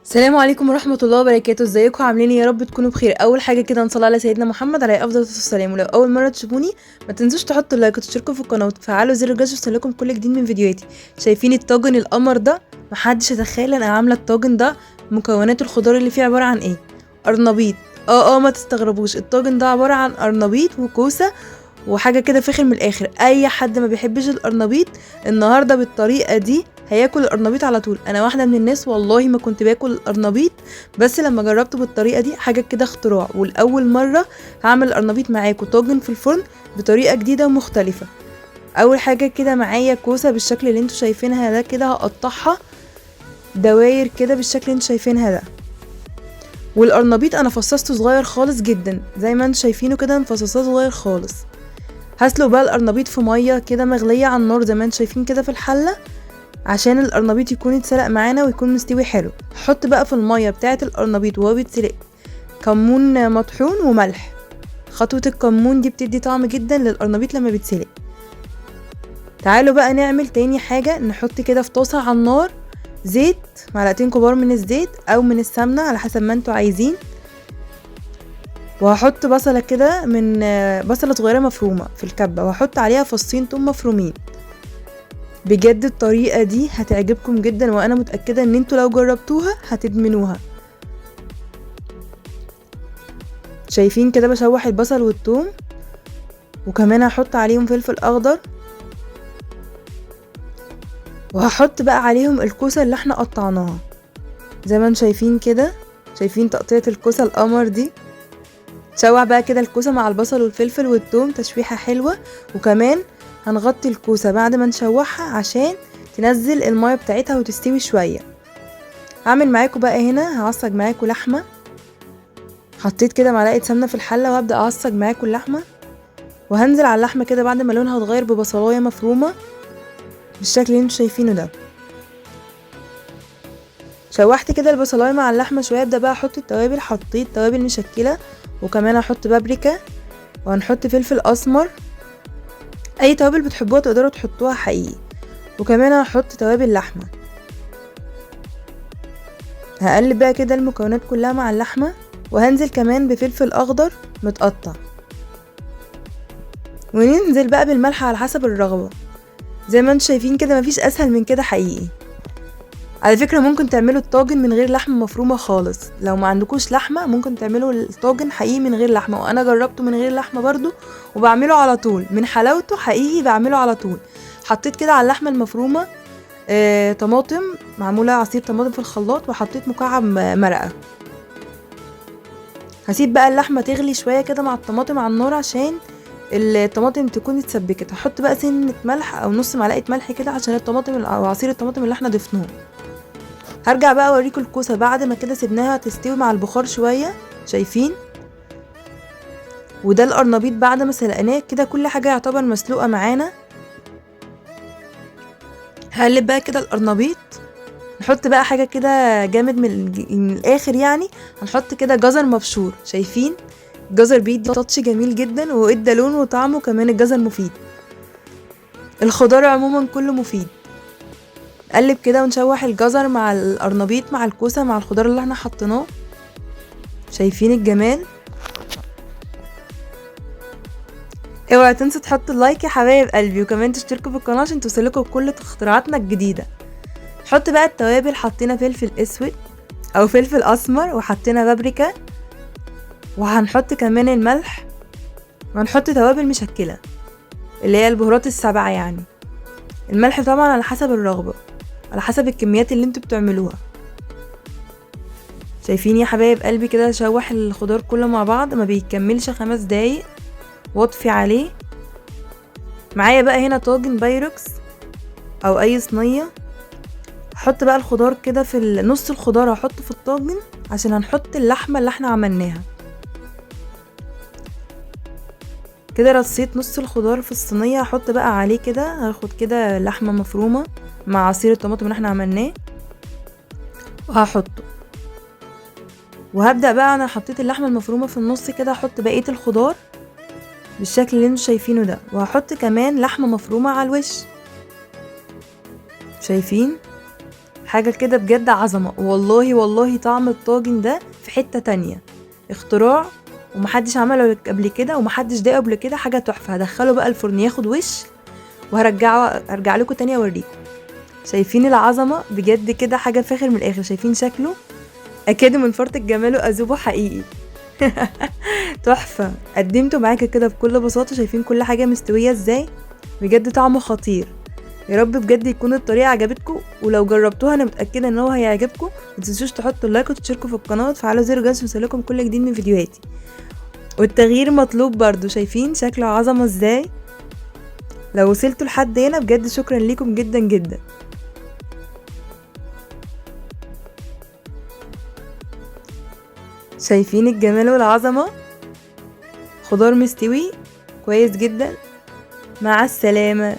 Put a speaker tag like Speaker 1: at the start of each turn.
Speaker 1: السلام عليكم ورحمة الله وبركاته. ازيكم عاملين ايه؟ يا رب تكونوا بخير. اول حاجة كده نصلي على سيدنا محمد عليه افضل الصلاة والسلام. ولو اول مرة تشوفوني ما تنسوش تحطوا like وتشتركوا في القناة وتفعلوا زر الجرس يوصلكم كل جديد من فيديوهاتي. شايفين الطاجن القمر ده؟ محدش يتخيل انا عاملة الطاجن ده مكونات الخضار اللي فيه عبارة عن ايه. قرنبيط. ما تستغربوش، الطاجن ده عبارة عن قرنبيط وكوسة وحاجة كده فخر من الاخر. اي حد ما بيحبش القرنبيط النهاردة بالطريقة دي هياكل القرنبيط على طول. انا واحدة من الناس والله ما كنت باكل القرنبيط، بس لما جربته بالطريقة دي حاجة كده اختراع. والاول مرة هعمل القرنبيط معاكم طاجن في الفرن بطريقة جديدة ومختلفة. اول حاجة كده معايا كوسة بالشكل اللي انتوا شايفينها ده كده، هقطعها دواير كده بالشكل اللي انتوا شايفينها ده. والقرنبيط انا فصصته صغير خالص جدا زي ما انتوا شايفينه كده، مفصصاه صغير خالص. هسلق بقى القرنبيط في مية كده مغليه على النار زي ما انتوا شايفين كده في الحلة، عشان القرنبيط يكون اتسلق معانا ويكون مستوي حلو. هحط بقى في المية بتاعه القرنبيط وهو بيتسلق كمون مطحون وملح. خطوة الكمون دي بتدي طعم جدا للقرنبيط لما بيتسلق. تعالوا بقى نعمل تاني حاجة. نحط كده في طاسه على النار زيت، معلقتين كبار من الزيت او من السمنة على حسب ما انتوا عايزين. وهحط بصله كده، من بصله صغيرة مفرومه في الكبه، وهحط عليها فصين توم مفرومين. بجد الطريقة دي هتعجبكم جدا، وانا متاكدة ان انتوا لو جربتوها هتدمنوها. شايفين كده بشوح البصل والثوم، وكمان هحط عليهم فلفل اخضر، وهحط بقى عليهم الكوسه اللي احنا قطعناها زي ما انتم شايفين كده. شايفين تقطيعه الكوسه القمر دي؟ شوح بقى كده الكوسه مع البصل والفلفل والثوم تشويحه حلوة. وكمان هنغطي الكوسه بعد ما نشوحها عشان تنزل المية بتاعتها وتستوي شوية. هعمل معاكم بقى هنا، هعصج معاكم لحمه. حطيت كده معلقه سمنه في الحلة وهبدا اعصج معاكم اللحمة، وهنزل على اللحمة كده بعد ما لونها اتغير ببصلايه مفرومه بالشكل اللي انتوا شايفينه ده. شوحت كده البصلايه مع اللحمة شوية. ابدا بقى احط التوابل. حطيت توابل مشكلة، وكمان هحط بابريكا، وهنحط فلفل اسمر. اي توابل بتحبوها تقدروا تحطوها حقيقي. وكمان هحط توابل لحمه. هقلب بقى كده المكونات كلها مع اللحمة، وهنزل كمان بفلفل اخضر متقطع، وننزل بقى بالملح على حسب الرغبة. زي ما انتم شايفين كده مفيش اسهل من كده حقيقي. على فكرة ممكن تعملوا الطاجن من غير لحمه مفرومه خالص، لو ما عندكوش لحمه ممكن تعملوا الطاجن حقيقي من غير لحمه، وانا جربته من غير لحمه برضو وبعمله على طول من حلاوته حقيقي، بعمله على طول. حطيت كده على اللحمة المفرومه طماطم معمولة عصير طماطم في الخلاط، وحطيت مكعب مرقه. هسيب بقى اللحمة تغلي شوية كده مع الطماطم على النار عشان الطماطم تكون اتسبكت. هحط بقى سنة ملح او نص معلقه ملح كده عشان الطماطم او عصير الطماطم اللي احنا ضفناه. هرجع بقى اوريكم الكوسه بعد ما كده سيبناها تستوي مع البخار شوية. شايفين؟ وده القرنبيط بعد ما سلقناه كده، كل حاجة يعتبر مسلوقة معانا. هقلب بقى كده القرنبيط. نحط بقى حاجة كده جامد من الاخر يعني، هنحط كده جزر مبشور. شايفين؟ الجزر بيدي تاتش جميل جدا، وادى لونه وطعمه، كمان الجزر مفيد. الخضار عموما كله مفيد. نقلب كده ونشوح الجزر مع القرنبيط مع الكوسه مع الخضار اللي احنا حطيناه. شايفين الجمال؟ اوعوا تنسوا تحطوا اللايك يا حبايب قلبي، وكمان تشتركوا في القناة عشان توصلكوا كل اختراعاتنا الجديدة. نحط بقى التوابل. حطينا فلفل اسود او فلفل اسمر، وحطينا بابريكا، وهنحط كمان الملح، وهنحط توابل مشكلة اللي هي البهارات السبعة يعني. الملح طبعا على حسب الرغبة، على حسب الكميات اللي انتوا بتعملوها. شايفين يا حبايب قلبي كده؟ شوح الخضار كله مع بعض، ما بيكملش 5 دقايق، واطفي عليه. معايا بقى هنا طاجن بايروكس او اي صينية. هحط بقى الخضار كده في نص الخضار هحطه في الطاجن عشان هنحط اللحمة اللي احنا عملناها. كده رصيت نص الخضار في الصينية. هحط بقى عليه كده، هاخد كده لحمه مفرومه مع عصير الطماطم اللي احنا عملناه وهحطه. وهبدأ بقى، انا حطيت اللحمة المفرومه في النص كده، هحط بقية الخضار بالشكل اللي انتوا شايفينه ده، وهحط كمان لحمه مفرومه على الوش. شايفين؟ حاجة كده بجد عظمة والله. والله طعم الطاجن ده في حتة تانية، اختراع ومحدش عمله قبل كده ومحدش داقه قبل كده، حاجة تحفة. هدخله بقى الفرن ياخد وش وهرجعه، ارجع لكم تاني اوريكم. شايفين العظمة بجد كده، حاجة فاخر من الاخر. شايفين شكله؟ اكاد من فرط الجمال اذوبه حقيقي. تحفة. قدمته معاكم كده بكل بساطة، شايفين كل حاجة مستوية ازاي، بجد طعمه خطير. يا رب بجد يكون الطريقة عجبتكم، ولو جربتوها انا متاكدة ان هو هيعجبكم. ما تنسوش تحطوا اللايك وتشتركوا في القناة وتفعلوا زر الجرس يوصلكم كل جديد من فيديوهاتي. والتغيير مطلوب برضو. شايفين شكله عظمه ازاي؟ لو وصلتوا لحد هنا بجد شكرا ليكم جدا جدا. شايفين الجمال والعظمة؟ خضار مستوي كويس جدا. مع السلامة.